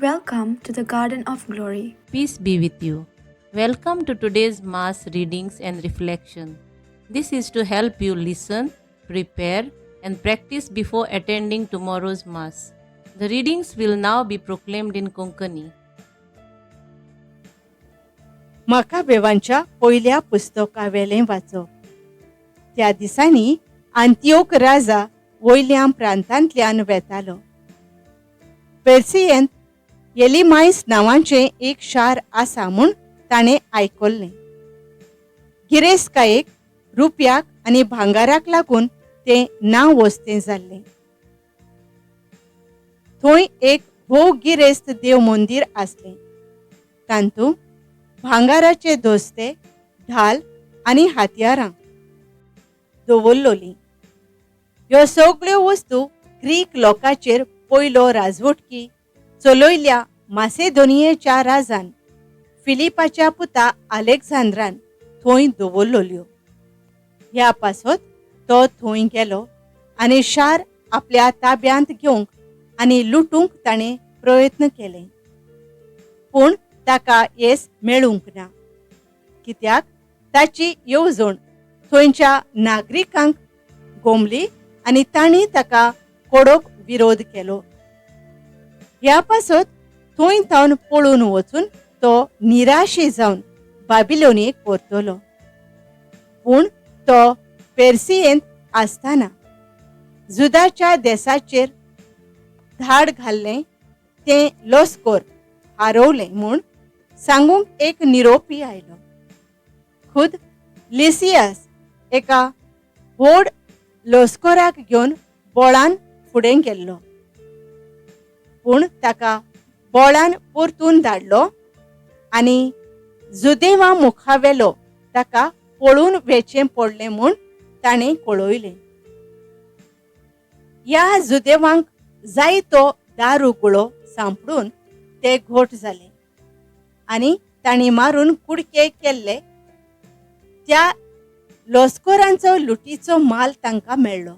Welcome to the Garden of Glory. Peace be with you. Welcome to today's Mass readings and reflection. This is to help you listen, prepare, and practice before attending tomorrow's Mass. The readings will now be proclaimed in Konkani. मकाबेवांच्या पयल्या पुस्तकावेलें वाचप. त्या दिसांनी आंतिओक राजा वयल्या प्रांतांतल्यान वेतालो. पेर्सियेंत एलिमायस नांवाचें एक शार आसा म्हूण ताणें आयकल्लें. गिरेस्तकायेक, रुपयाक आनी भांगाराक लागून तें नांव वस्तें जाल्लें. थंय एक भोव गिरेस्त देव मंदीर आसलें. तातूंत भांगाराचे दोस्ते, ढाल आनी हातयारां दवरलोलीं. ह्यो सगळ्यो वस्तू ग्रीक लोकांचेर पयलो राजवटकी चलयल्या मासेदोनियेच्या राजान फिलिपाच्या पुता आलेक्झांद्रान थंय दवरलोल्यो. ह्या पासत तो थंय गेलो आनी शार आपल्या ताब्यांत घेवंक आनी लुटूंक ताणें प्रयत्न केले, पूण ताका येस मेळूंक ना, कित्याक ताची येवजण थंयच्या नागरिकांक गोमली आनी तांणी ताका कडक विरोध केलो. ह्या पासत थंय थावन पळून वचून तो निराशी जावन बाबिलोनीक परतलो. पूण तो पेर्सियेंत आसतना जुदाच्या देसाचेर धाड घाल्लें तें लस्कर हारोवलें म्हूण सांगूंक एक निरोपी आयलो. खुद लिसियास एका व्हड लस्कराक घेवन बळान फुडें गेल्लो, पूण ताका बळान परतून धाडलो आनी जुदेवा मुखावेलो ताका पळून वेचें पडलें म्हूण ताणें कळयलें. ह्या जुदेवांक जायतो दारू गुळो सांपडून ते घोट जाले आनी तांणी मारून कुडके केल्ले त्या लस्करांचो लुटीचो माल तांकां मेळ्ळो.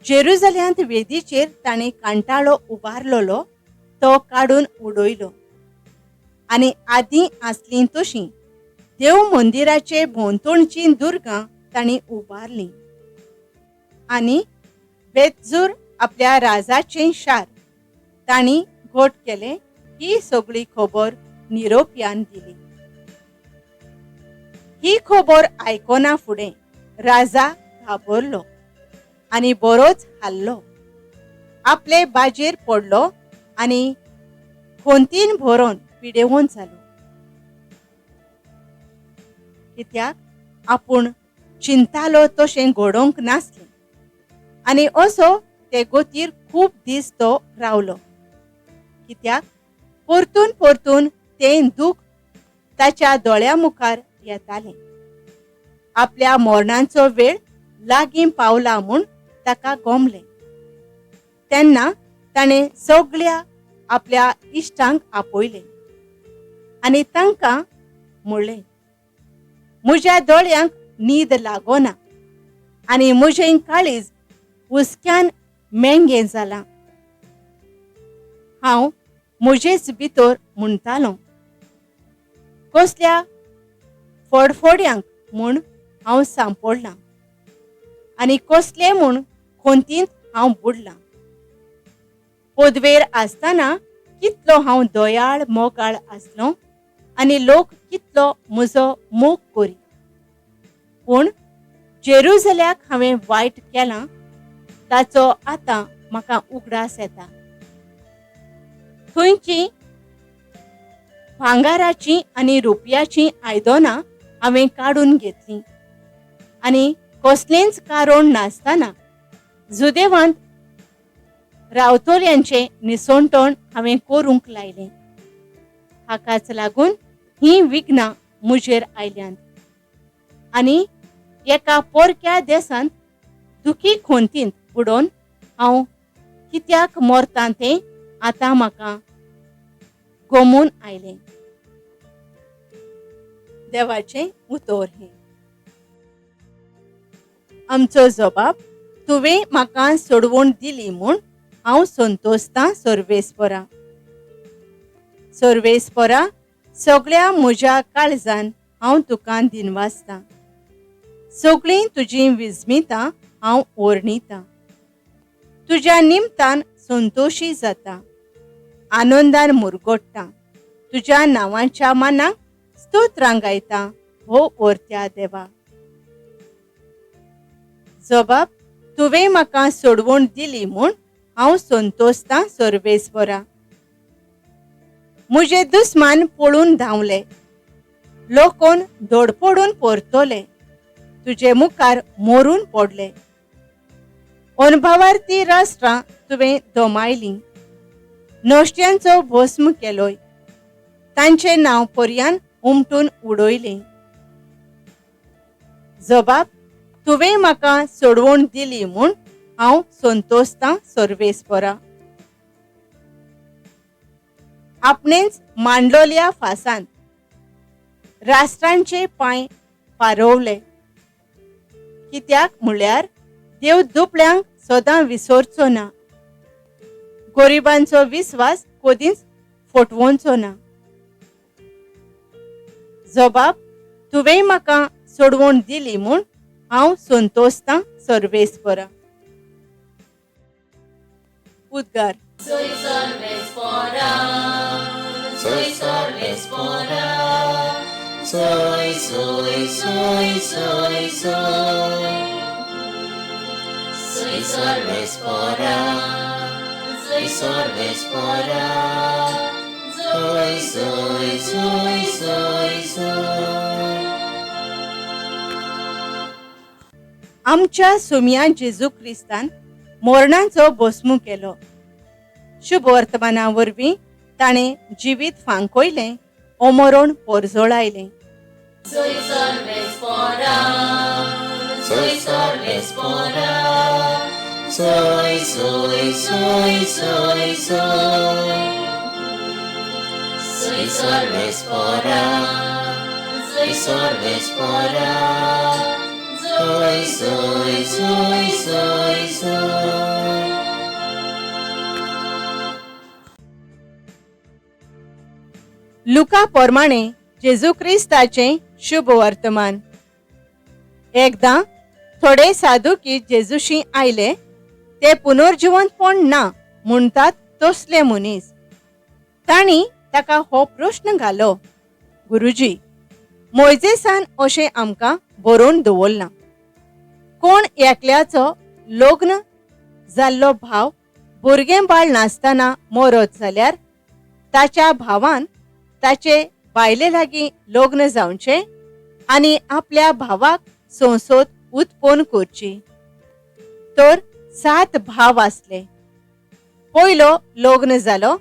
जेरुजल्यांत वेदीचेर ताणें कांटाळो उबारलोलो तो काडून उडयलो आनी आदीं आसलीं तशीं देव मंदिराचे भोंवतणचीं दुर्गां तांणी उबारलीं आनी बेतजूर आपल्या राजाचें शार तांणी घट केलें. ही सगळी खबर निरोपयान दिली. ही खबर आयकना फुडें राजा घाबरलो आनी बरोच हाल्लो. आपले बाजेर पडलो आनी खंतीन भरोन पिडेवन जालो, कित्याक आपूण चिंतालो तशें घडोवंक नासलें आनी असो ते गोतीर खूब दीस तो रावलो, कित्याक परतून परतून तें दूख ताच्या दोळ्या मुखार येतालें. आपल्या मरणाचो वेळ लागीं पावला म्हूण ताका गोमलें. तेन्ना ताणें सगळ्या आपल्या इश्टांक आपयलें आनी तांकां म्हणलें, म्हज्या दोळ्यांक न्हीद लागना आनी म्हजें काळीज हुस्क्यान मेंगें जालां. हांव म्हजेच भितर म्हणटालो, कसल्या फडफड्यांक म्हूण हांव सांपडलां आनी कसलें म्हूण खंतींत हांव बुडलां. पदवेर आसतना कितलो हांव दयाळ मोगाळ आसलो आनी लोक कितलो म्हजो मोग करी, पूण जेरुजल्याक हांवें वायट केलां ताचो आतां म्हाका उगडास येता. थंयची भांगाराचीं आनी रुपयाचीं आयदनां हांवें काडून घेतलीं आनी कसलेंच कारण नासतना जुदेवांत रावतोल्यांचें निसणटण हांवें करूंक लायलें. हाकाच लागून हीं विघ्नां म्हजेर आयल्यांत आनी एका पोरक्या देसांत दुखी खंतींत बुडोवन हांव कित्याक मरतां तें आतां म्हाका गोमून आयलें. देवाचें उतर हें. आमचो जबाब तुवें म्हाका सोडवण दिली म्हूण हांव संतोसतां सर्वेस्परा. सर्वेस्परा, सगळ्या म्हज्या काळजान हांव तुका दिनवासतां. सगळीं तुजीं विस्मितां हांव ओर्णितां. तुज्या निमतान संतोशी जाता, आनंदान मुरगोडटा. तुज्या नांवाच्या मानाक स्तोत्रां गायता हो ओरत्या देवा. जबाब, तुवें म्हाका सोडवण दिली म्हूण हांव संतोसतां सर्वेस्परा. म्हजे दुस्मान पळून धांवले, लोकोन धडपडून परतले, तुजे मुखार मोरून पडले. अणभवार्थी राष्ट्रां तुवें दमायलीं, नश्ट्यांचो भस्म केलोय, तांचें नांव पर्यान उमटून उडयलें. जबाब, तुवें म्हाका सोडवण दिली म्हूण हांव संतोसतां सर्वेस्परा. आपणेंच मांडलोल्या फासांत राष्ट्रांचे पांय फारवले. कित्याक म्हळ्यार देव दुबळ्यांक सदां विसरचो ना, गरिबांचो विस्वास कदींच फटवोवचो ना. जबाब, तुवें म्हाका सोडवण दिली म्हूण हांव संतोसतां सर्वेस्परा. उद्गार. Soy Sarvespora, soy, soy, soy, soy, soy. Soy Sarvespora, soy Sarvespora, soy, soy, soy, soy, soy. आमच्या सुमया जेजू क्रिस्तान मोरणाचो भस्मू केलो. शुभ वर्तमाना वरवीं ताणें जिवीत फांकयलें, ओमोरण पोरजोळायलें. Soy Sarvespora, Soy Sarvespora, soy, soy, soy, soy, soy. Soy Sarvespora, soy Sarvespora, soy, soy, soy, soy, soy. लुका प्रमाणे जेजू क्रिस्ताचें शुभ वर्तमान. एकदां थोडे साधुकी जेजूशी आयले. ते पुनर्जिवंतपण ना म्हणटात तसले मनीस. तांणी ताका हो प्रश्न घालो, गुरुजी, मोयजेसान अशें आमकां बरोवन दवरलां, कोण एकल्याचो लग्न जाल्लो भाव भुरगें बाळ नासतना मरत जाल्यार ताच्या भावान ताचे बायले लागीं लग्न जावचें आनी आपल्या भावाक संसद उत्पन्न करची. तर 7 भाव आसले. पयलो लग्न जालो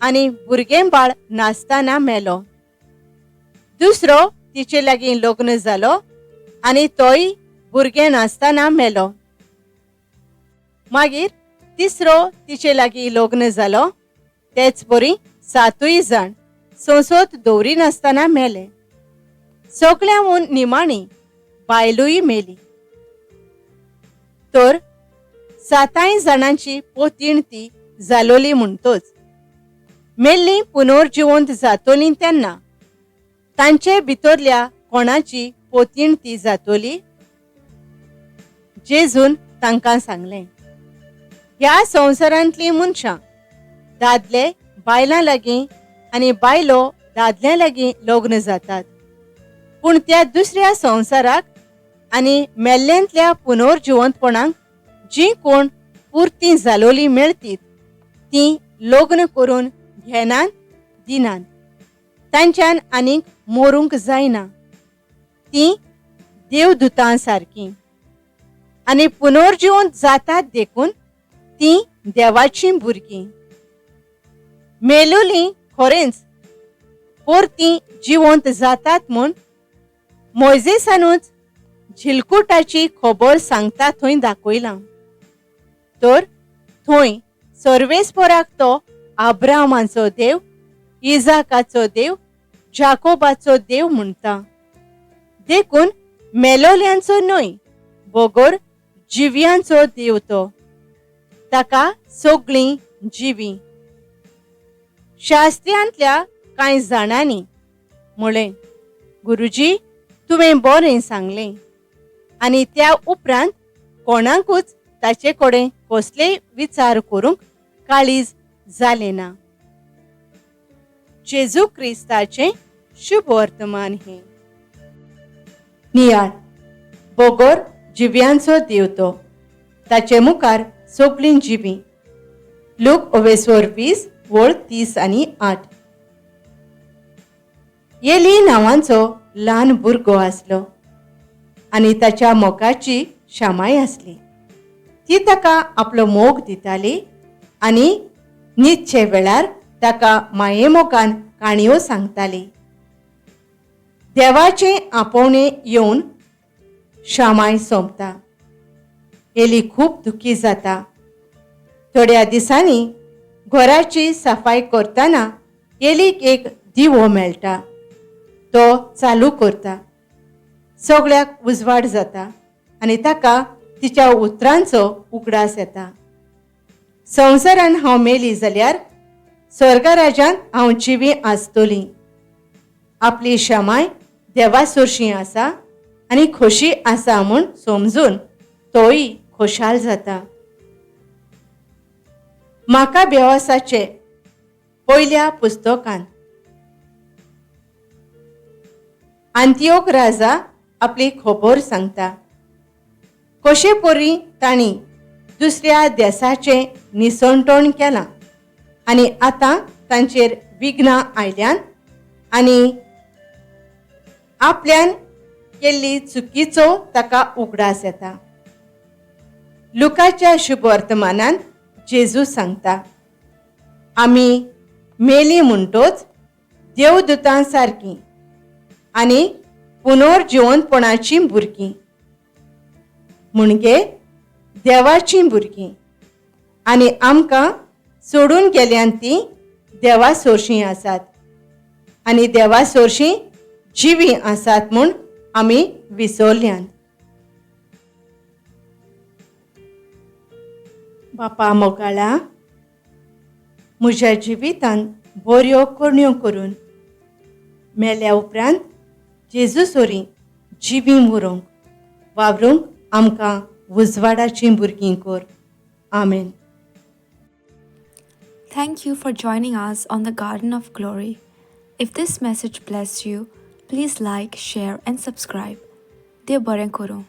आनी भुरगें बाळ नासतना मेलो. दुसरो तिचे लागीं लग्न जालो आनी तोय भुरगें नासतना मेलो. मागीर तिसरो तिचे लागीं लग्न जालो. तेच परी 7 जाण संसद दवरिनासतना मेले. सगळ्यांहून निमाणी बायलूय मेली. तर 7 जाणांची पोतीण ती जालोली म्हणटोच मेल्ली पुनर्जिवंत जातोली तेन्ना तांचे भितरल्या कोणाची पोतीण ती जातोली? जेजून तांकां सांगलें, ह्या संवसारांतलीं मनशां दादले बायलां लागीं आनी बायलो दादल्यां लागीं लग्न जातात, पूण त्या दुसऱ्या संवसाराक आनी मेल्ल्यांतल्या पुनर्जिवंतपणाक जीं कोण पुरतीं जालोली मेळतीत तीं लग्न करून घेनात दिनात, तांच्यान आनीक मरूंक जायना. तीं देवदुतां सारकीं आनी पुनर्जिवंत जातात, देखून तीं देवाचीं भुरगीं. मेलोलीं खरेंच परतीं जिवंत जातात म्हूण मोयजेसानूच झिलकुटाची खबर सांगता थंय दाखयलां. तर थंय सर्वेस्पराक तो आब्रामाचो देव, इजाकाचो देव, जाकोबाचो देव म्हणटा. देखून मेलोल्यांचो न्हय बगर जिव्यांचो देव तो. ताका सगळीं जिवीं. शास्त्र्यांतल्या कांय जाणांनी म्हळें, गुरुजी, तुवें बरें सांगलें. आनी त्या उपरांत कोणाकूच ताचे कडेन कसलेय विचार करूंक काळीज जालें ना. जेजू क्रिस्ताचें शुभ वर्तमान हें. नियाळ बोगोर जिव्यांचो देव तो, ताचे मुखार सगळीं जिवीं. लूक ओवेसोर 20 वळ 30 आनी 8. येली नांवांचो ल्हान भुरगो आसलो आनी ताच्या मोगाची शामाय आसली. ती ताका आपलो मोग दिताली आनी न्हिदचे वेळार ताका मायेमोगान काणयो सांगताली. देवाचें आपोवणें येवन शामाय सोंपता. एली खूब दुखी जाता. थोड्या दिसांनी घराची सफाय करतना एलीक एक दिवो मेळटा. तो चालू करता. सगळ्याक उजवाड जाता आनी ताका तिच्या उतरांचो उगडास येता. संवसारान हांव मेली जाल्यार स्वर्गराजान हांव जिवी आसतली. आपली क्षमाय देवा सरशी आसा आनी खोशी आसा म्हूण समजून तोय खोशाल जाता. म्हाका बेवासाचे पयल्या पुस्तकान आंतियोग राजा आपली खबर सांगता, कशे परी तांणी दुसऱ्या देसाचें निसणटण केलां आनी आतां तांचेर विघ्नां आयल्यान आनी आपल्यान केल्ली चुकीचो ताका उगडास येता. लुकाच्या शुभवर्तमानान जेजू सांगता, आमी मेली म्हणटोच देवदूतां सारकी आनी पुनर्जिवंतपणाचीं भुरगीं, म्हणजे देवाचीं भुरगीं, आनी आमकां सोडून गेल्यान तीं देवा सोरशीं आसात आनी देवा सोरशीं जिवीं आसात म्हूण आमी विसरल्यान. बापा मोगाळा, म्हज्या जिवितान बऱ्यो करण्यो करून मेल्या उपरांत जेजू सोरी जिवीं उरोंक वावरूंक आमकां उजवाडाचीं भुरगीं कर. आमेन. Thank you for joining us on the Garden of Glory. If this message blessed you, please like, share, and subscribe. देव बरें करूं.